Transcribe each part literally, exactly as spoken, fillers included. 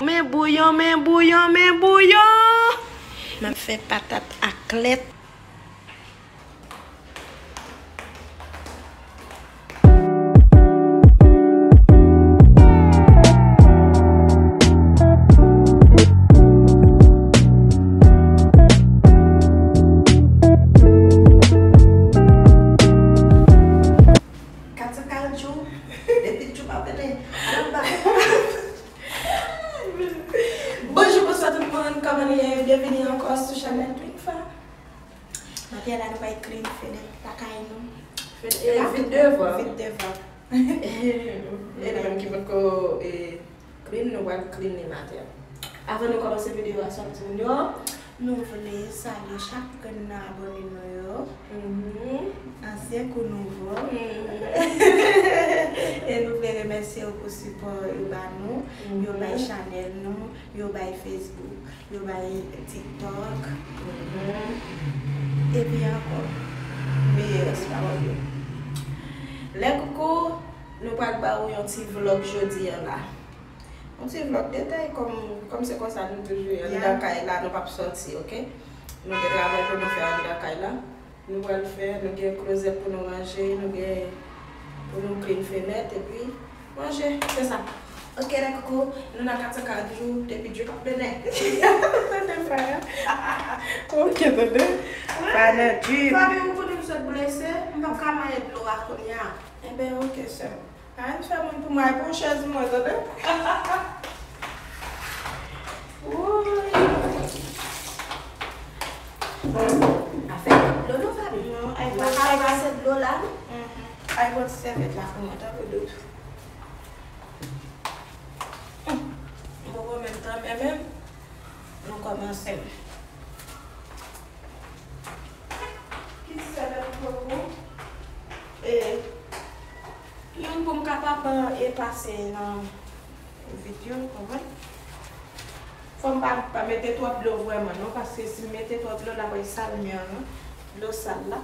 Men bouyon, men bouyon, men bouyon. M ap fè patat ak lèt. Katika jou, depi jou pa pete, anba. Bonjou, bonswa tout moun, kòman nou ye? Byenvini ankò sou chanèl Twinfa. Maten an la, nou bay clean fenèt lakay nou. Fenèt, e, vit devan. Vit devan. E nou menm ki potko, e, clean, nou pral clean li maten an. Avan nou kòmanse videyo a, sa m di moun yo. Nou vle salye chak grenn nan abòne nou yo. Mhm. Ansyen kou nouvo. Mhm. E nou vle remèsye yo pou sipò yo ba nou. Mhm. Yo bay chanèl nou, yo bay Facebook, yo bay TikTok. Mhm. Epi ankò, meyè rès pawòl yo. Lè koukou, nou pral ba ou yon ti vlòg jodi a la. Yon ti vlòg detay kòm, kòm se konsa nou toujou ye anndan kay la, nou p ap sòti, oke? Nou gen travay pou nou fè anndan kay la. Nou pral fè, nou gen klozèt pou nou ranje, nou gen pou nou clean fenèt, epi manje, se sa. Oke, lè koukou, nou nan kat san kat jou, depi dri p ap mennen. Tande sa, a? Oke, tande. Pa nan dri. Fanmi, ou konnen m sot blese, m p ap ka manyen dlo a kounye a. Enben, oke, sè m. Ann fè moun pou mwen, pran chèz mwen, tande? Wouy. Afè dlo non, Fabi. Non, ay, mwen ka pase dlo la. Mhm. Ay, pot sèvyèt la pou mwen, tanpri, doudou. M poko menm tanmen menm. Nou kòmanse. Ki ti sèvyèt ou poko? E, youn pou m kapab, e, pase nan vit yo, konprann? Fò m pa, pa mete twòp dlo vrèman, non, paske si m mete twòp dlo, l ap sal mi an, non. Dlo sal la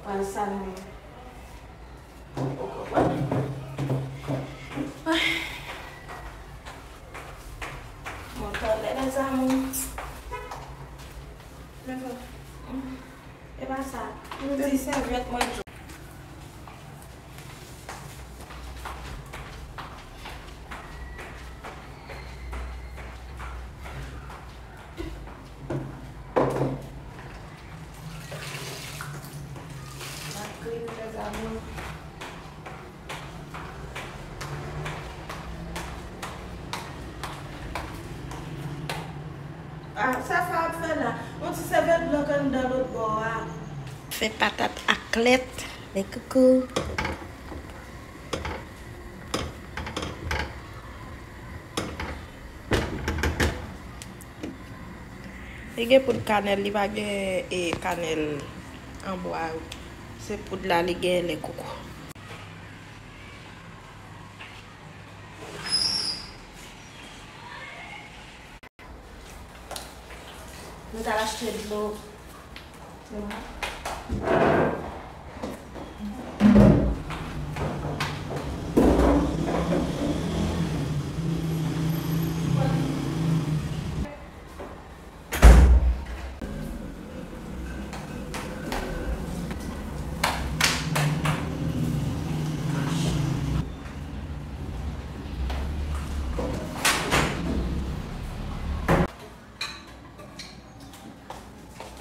pral sal mi an. Ou konprann? Ay. Bon, talè, mes amours. Men bon. E pa sa. Ti sèvyèt mwen. Ah, sa Fa ap fè la? Yon ti sèvyèt blan anndan lòt bò a. Fè patat ak lèt, men koukou. Li gen poud kanèl, li pa gen, e, kanèl an bwa. Se poud la li gen, lè koukou. Nou t al achte dlo.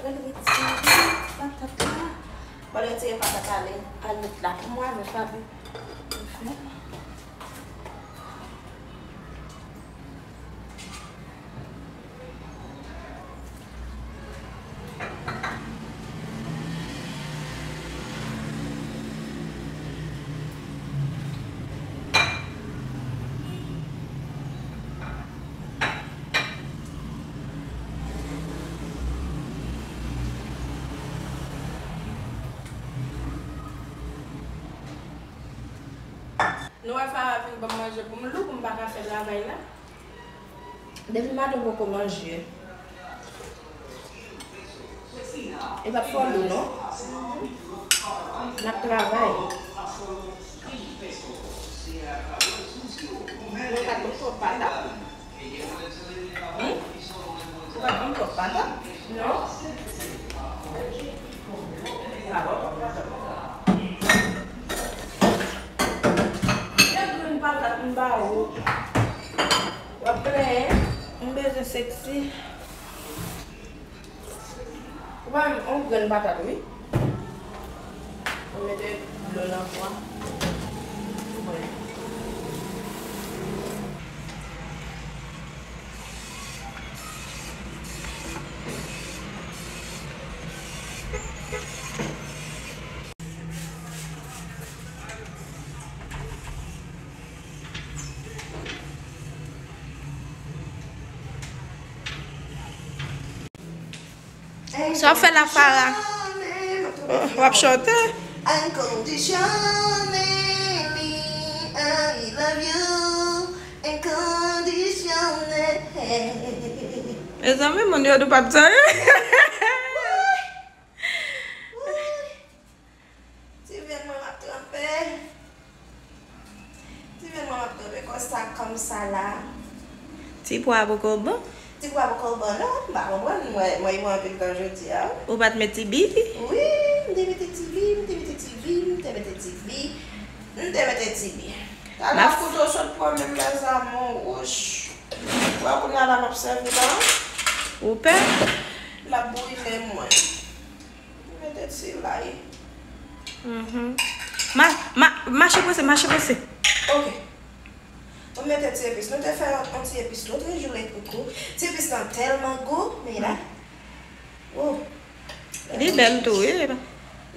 Retire ti patat la. Bon, retire patat ale, al met la pou mwen, men Fabi. Nou wè Farah vin ban m manje pou m lou, pou m pa ka fè travay la. Depi maten w poko manje. E p ap fè w lou non. N ap travay. Nou pa twò twòp patat. Patat? Non. Gen grenn patat m ba ou. W ap plenyen. M bezwen seksi. Ou ba m yon grenn patat, wi. Ou mete dlo nan pwa. Sa w fè la, Farah? W ap chante? Mezanmi, moun yo nou p ap tande. Ti venn mwen m ap tranpe. Ti venn mwen m ap tranpe konsa kòmsa la. Ti pwa poko bon? Ti pwa poko bon non, m pa konprann. Mwen, mwen, mwen anpil tan jodi a. Ou pa t met ti bi? Wi, m te mete ti bi, m te mete ti bi, m te mete ti bi, m te mete ti bi. Talè a kouto sot pran menm, mes amours. Wè kounye a la m ap sèvi la. Ou pè? L ap brile mwen. Mete ti lay. Mhm. Ma, ma, mache prese, mache prese. Ok. Mwen mete ti epis. Nou te fè yon ti epis lòt jou lè koukou. Ti epis lan tèlman gou, men la. Oh. Li bèl tou, wi.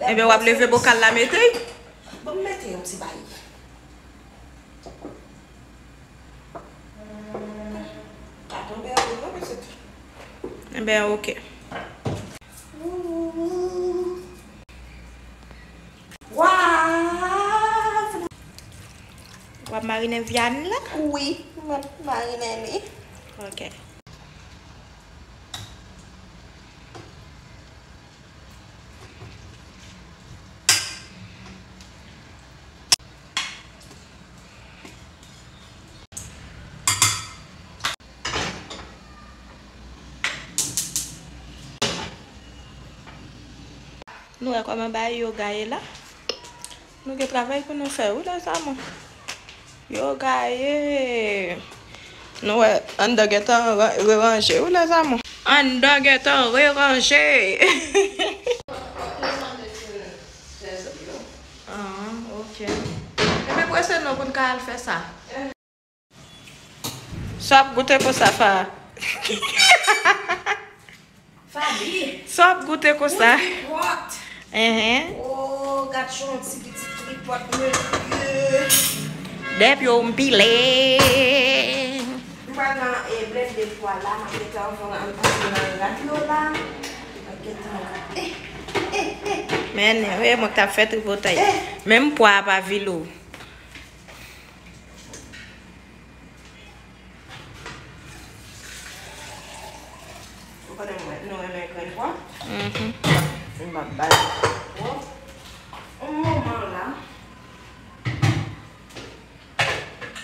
Ebyen, w ap leve bokal la mete. Bon, m mete yon ti bay. Pa tonbe anpil non, pitit. Enben, oke. Waw! W ap marinen vyann lan? Wi, m ap marinen li. Oke. Nou wè kòman bagay yoga ye la? Nou gen travay pou nou fè wi, lèzanmi. Yoga ye. Nou wè, anndan gentan ra-, reranje wi, lèzanmi. Anndan gentan reranje. Ah, ok. Ebyen, prese non pou n ka al fè sa. Sa ap goute konsa, Fa? Fabi. Sa ap goute konsa? Yon tripòt. Enhen. Oh, gad yon ti pitit tripòt, mesye. Depi w pile. M pral nan, eh, blende pwa la, m ap mete anvan, anvan nan rad yo la. M ap gentan, eh, eh, eh. Men, wi, mwen k t ap fè tripotay. Eh. Menm pwa a pa vilou. Ou konnen mwen, nou renmen grenn pwa? Mhm. M ap bay twòp. Yon moman la.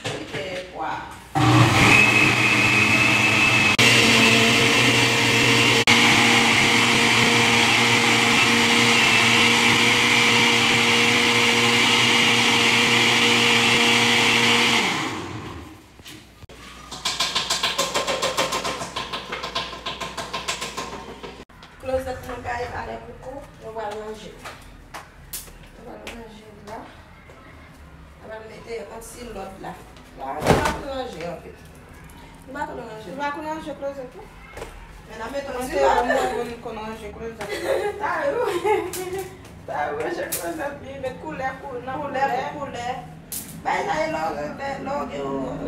Kite pwa. Klozèt mwen gaye pa lè koukou, nou pral ranje. Nou pral ranje la. Nou pral mete yon ti lòd la. La, nou pa konn ranje anpil. Nou pa konn ranje. Nou pa konn ranje klozèt ou? Men n ap mete yon ti lòd. Mwen te wè moun konn ranje klozèt. Ta yo. Ta yo, ranje klozèt li, met koulè, kou-, nan koulè pou koulè. Bay sa e lòge, lòge,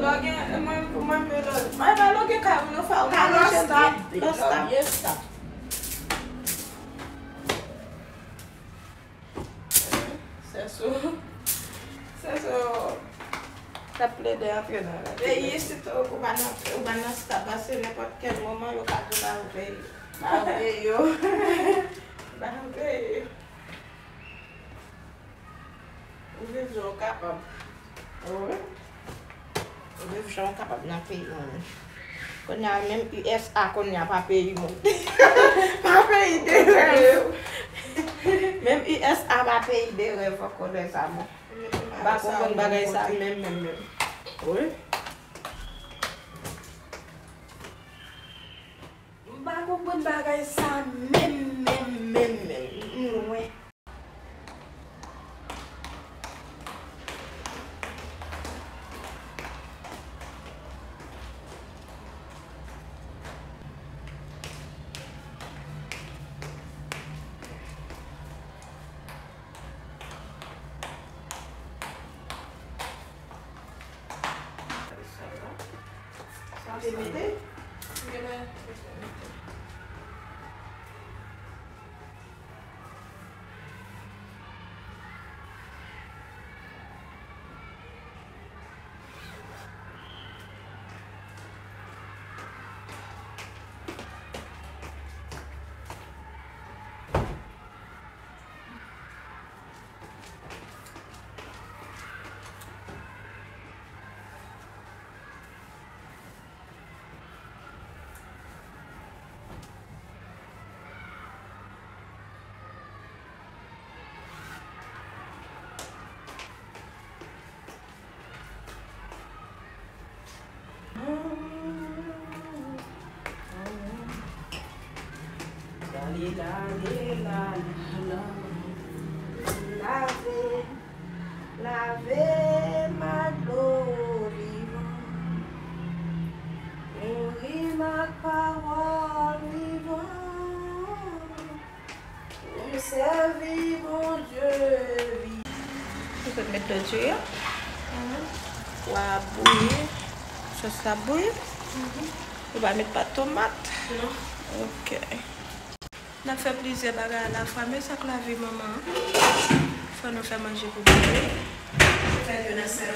lòge, mwen, mwen, mwen, lòge. Mwen pa lòge kay ou, non, fè ou ka lòge stop, lòge stop. Byen stop. Sèso, sèso, t ap plede antre nan peyi, sitou ou pa nan, ou pa nan stop, paske nenpòt kèl moman, yo ka tou ba ou peyi. Ba ou peyi yo. Ba ou peyi. Ou viv jan w kapab. Wi. Ou viv jan w kapab nan peyi w menm. Kounye a, menm U S A kounye a pa peyi moun. Pa peyi de rèv. Menm U S A pa peyi de rèv ankò, lèzanmi. M pa konprann bagay sa menm, menm, menm. Wi. M pa konprann bagay sa menm, menm, menm, menm. M lwen. Sa te mete? Lale, lale, lale, lale. Lave, lave m ak dlo vivan. Nouri m ak pawòl vivan. Pou m sèvi Bondye vivan. Ou fèk met dlo diri a? Wi. Pou a bouyi. Sòs la bouyi? Ou pa met pat tomat? Non. Ok. N ap fè plizyè bagay alafwa, men sa k lavi manman an. Fò nou fè manje pou bebe. Fè yo nan sèl.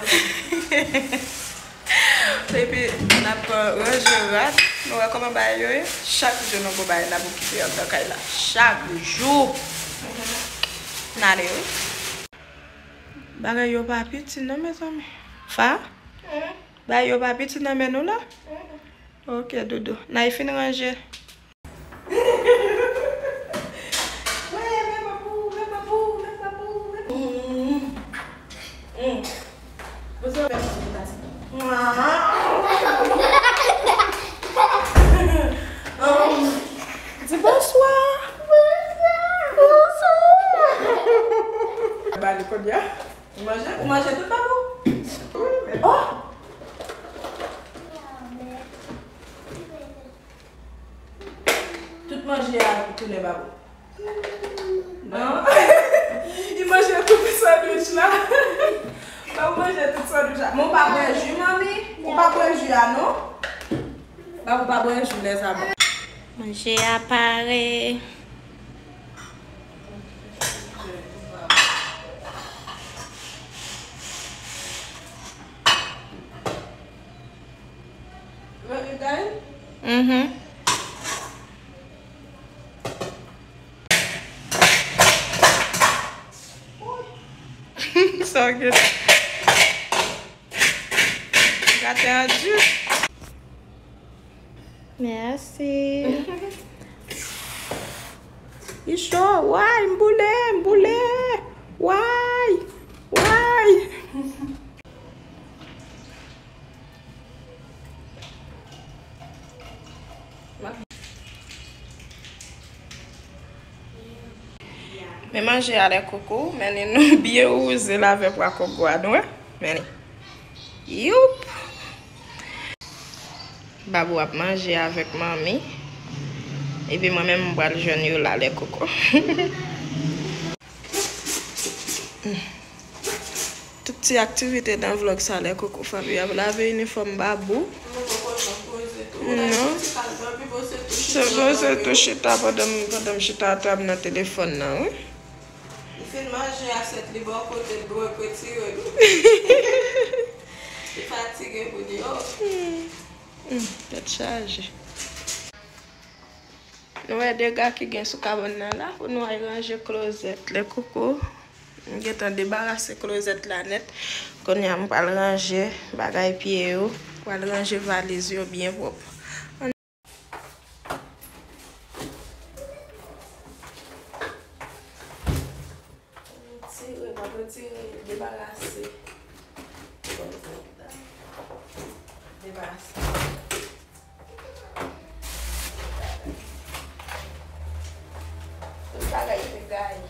Epi, n ap, euh, ranje rad. Nou wè kòman bagay yo ye? Chak jou nou gon bagay n ap okipe anndan kay la. Chak jou. N ale, wi. Bagay yo pa piti non, mezanmi. Fa? Bagay yo pa piti nan men nou la? Ok, doudou. N a fin ranje. Di bonswa. Bonswa. Ba li kounye a. Ou manje? Ou manje tout, Babou? Oh! Tout manje a tounen Babou. Non? Li manje tout sandwich la. Babou manje tout sandwich la. Men w pa bwè ji, manmi? Ou pa bwè ji a, non? Babou pa bwè ji, lèzanmi. Manje a pare. Mhm. Sa w gen? Gate an di. Mèsi. Li cho, way, m boule, m boule. Way, way. Men manje a lè koko, men li nou byen wouze l avè pwa koko a, nou wè? Men li. Youp! Babou ap manje avèk manmi. Epi mwen menm, m pral jwenn yo la lè koko. Tout ti aktivite nan vlòg sa lè koko Fabio ap lave inifòm Babou. Non. Se poze tou chita pandan m, pandan m chita atè a m nan telefòn nan, wi. Li fin manje asyèt li bò kote l, dwe retire l. Li fatige pou di, oh. Hmm, hmm, tèt chaje. Nou wè dega ki gen sou kabann nan la pou nou al ranje klozèt. Lè koko, m gentan debarase klozèt la nèt. Kounye a m pral ranje bagay pye yo, pral ranje valiz yo byen pwòp. Tout bagay te gaye.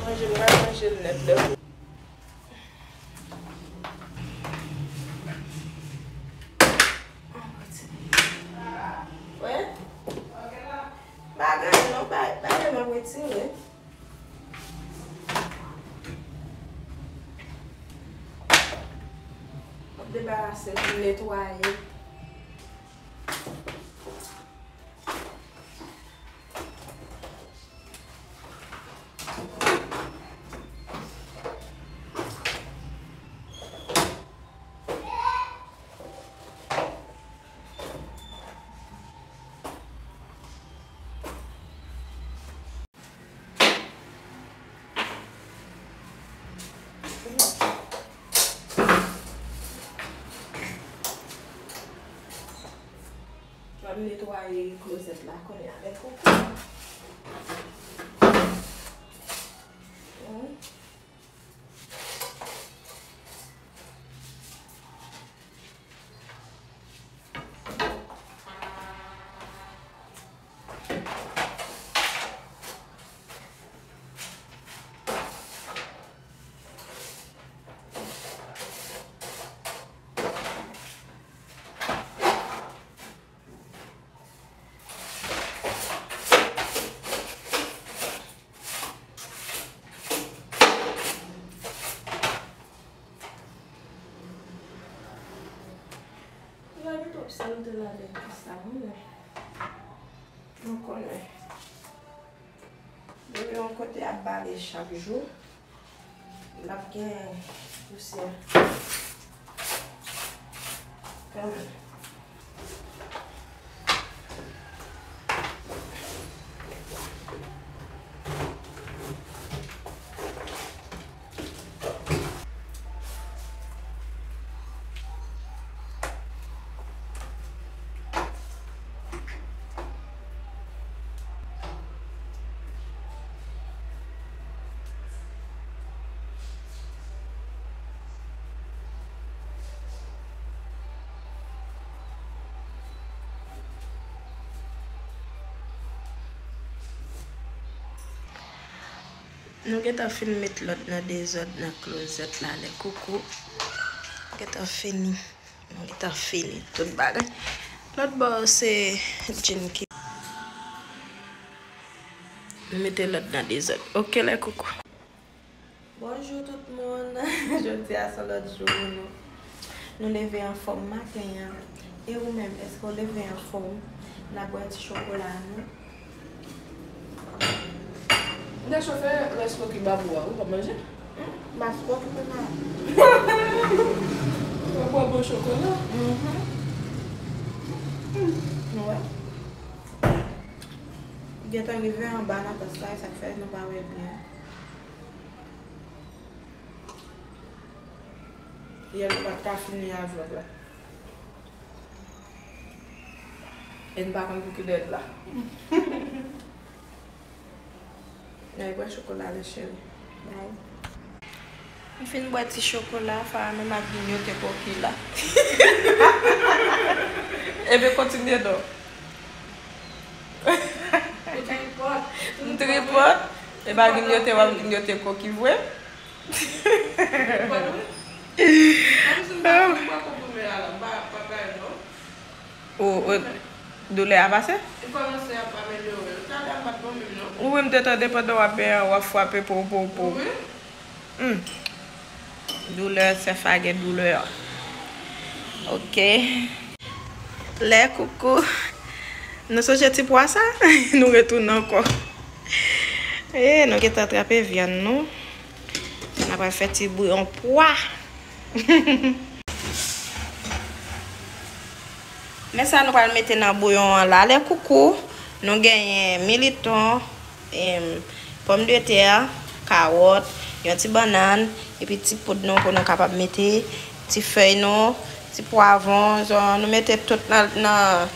Manje m, manje l nèt lè. Wè? Bagay non, bagay, bagay m ap retire. M ap debarase l pou m netwaye. M ap netwaye klozèt la kounye a avèk koukou. Hmm. Lave twòp sal, te lave ak savon, men nou konnen. Depi yon kote ap bale chak jou, l ap gen pousyè. Kanmenm. Nou gentan fin met lòd nan dezòd nan klozèt la, lè koukou. Gentan fini. Nou gentan fini tout bagay. Lòt bò se Jean ki mete lòd nan dezòd. Oke, lè koukou. Bonjou tout moun. Jodi a se lòt jou pou nou. Nou leve anfòm maten an. E ou menm, èske w leve anfòm? N ap bwè ti chokola nou. M te chofè rès koki babou a, ou p ap manje? Hmm, mas koki pou mwen. Ou bwè bon chokola? Mhm. Nou wè. Gentan rive anba nan tas la, e sa k fè nou pa wè byen. Yè nou pa t ka fini a vlòg la. E n pa konn pou kilè l la. N al bwè chokola, lè cheri. Bye. M fin bwè ti chokola, Farah menm ap griyote koki la. Ebyen, kontinye non. Ou tripòt. M tripòt. E pa griyote, w ap griyote koki vre. Ou, ou, doulè a pase? Wi, m te tande pandan w ap benyen an, w ap frape pow, pow, pow. Hmm. Doulè, chèf la gen doulè. Oke. Lè koukou. Nou sonje ti pwa sa? Nou retounen ankò. E, nou gentan trape vyann nou. N a pral fè ti bouyon pwa. Men sa nou pral mete nan bouyon an la, lè koukou. Nou genyen militon, em, pòmdetè, kawòt, yon ti bannann, epi ti poud nou pou nou kapab mete, ti fèy nou, Ti pwavwon, zon, nou mete tout nan, nan,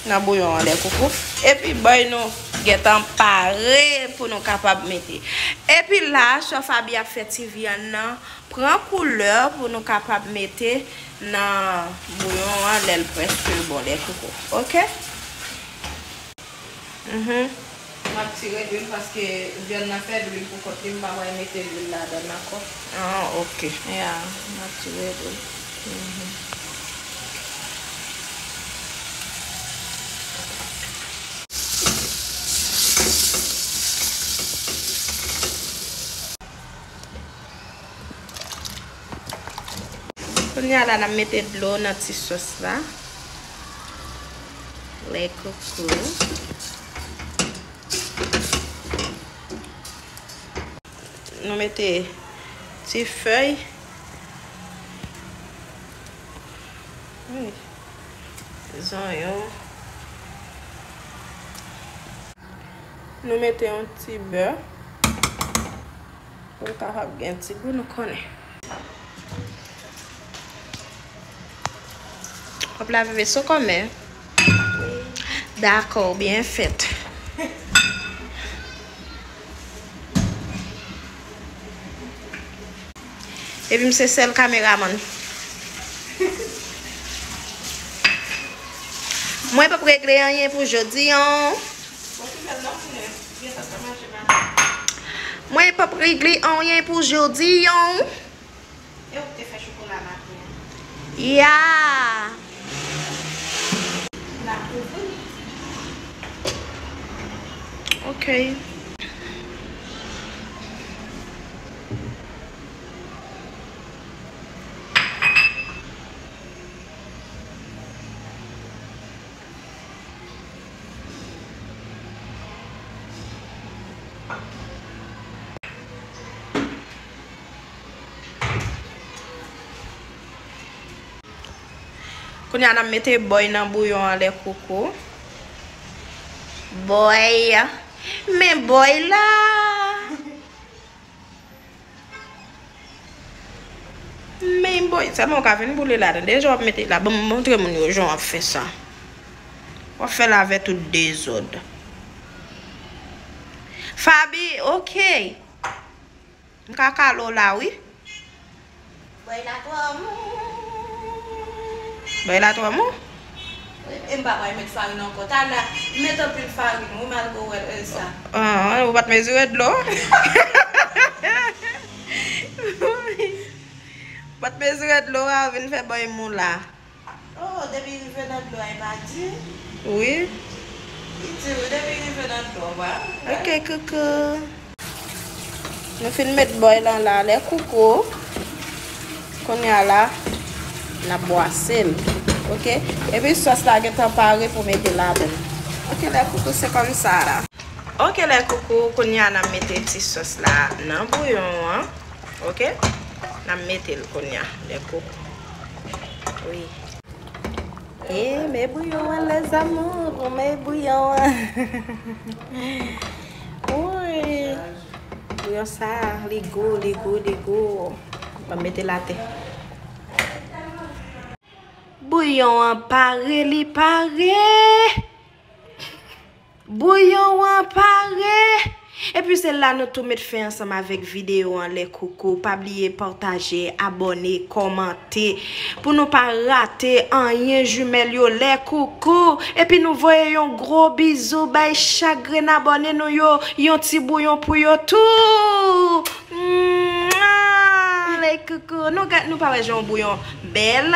nan bouyon an, lè koukou. Epi bòy nou gentan pare pou nou kapab mete. Epi la, chèf Abi ap fè ti vyann nan pran koulè pou nou kapab mete nan bouyon an lè l prèske bon, lè koukou. Oke? Mhm. M ap tire lwil paske vyann nan fè lwil pou kont li, m pa pral mete lwil ladan l ankò. Ah, oke. Ya, m ap tire lwil. Mhm. Kounye a la, n ap mete dlo nan ti sòs la. Lè koukou. Nou mete ti fèy. Wi. Zonyon. Nou mete yon ti bè. Pou l kapab gen ti gou, nou konnen. W ap lave veso kòmè? Dakò, byen fèt. Epi m se sèl kameramann. Mwen p ap regle anyen pou jodi an. Mwen p ap regle anyen pou jodi an. E ou te fè chokola maten an? Ya. N ap ouvri. Ok. Kounye a n ap mete bòy nan bouyon an, lè koukou. Bòy. Men bòy la. Men bòy, sèlman w ka vin boule ladan. Deja w ap mete la. Ban m montre moun yo jan w ap fè sa. W ap fè l avè tout dezòd. Faby, ok. M ka kale w la, wi. Bòy la twò mou. Bòy la twò mou? Wi, e m pa pral met farin ankò. Talè, m met anpil farin, wi, malgre w wè l sa. Ah, ou pa t mezire dlo? Ou pa t mezire dlo a, ou vin fè bòy mou la. Oh, depi rive nan dlo a, e pa di? Wi. Li di, wi, depi rive nan dlo a, wi. Ok, koukou. Nou fin met bòy lan la, lè koukou. Kounye a la, n ap bwase l. Ok? Epi sòs la gentan pare pou mete ladan l. Ok, lè koukou, se kòmsa la. Ok, lè koukou, kounye a n ap mete ti sòs la nan bouyon an. Ok? N ap mete l kounye a, lè koukou. Wi. E, men bouyon an, les amours, men bouyon an. Wi. Bouyon sa, li gou, li gou, li gou. Ban m mete l atè. Bouyon an pare, li pare. Bouyon an pare! Epi se la nou tou met fen ansanm avèk videyo an, lè koukou. Pa bliye pataje, abòne, kòmante pou nou pa rate anyen, jimèl yo, lè koukou. Epi nou voye yon gwo bizou bay chak grenn abòne nou yo, yon ti bouyon pou yo tou. Mwa! Lè koukou. Nou gad, nou pa wè jan yon bouyon bèl?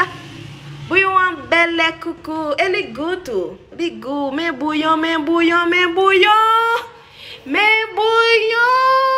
Bouyon an bèl, lè koukou. E li gou tou. Li gou, men bouyon, men bouyon, men bouyon. Men bouyon.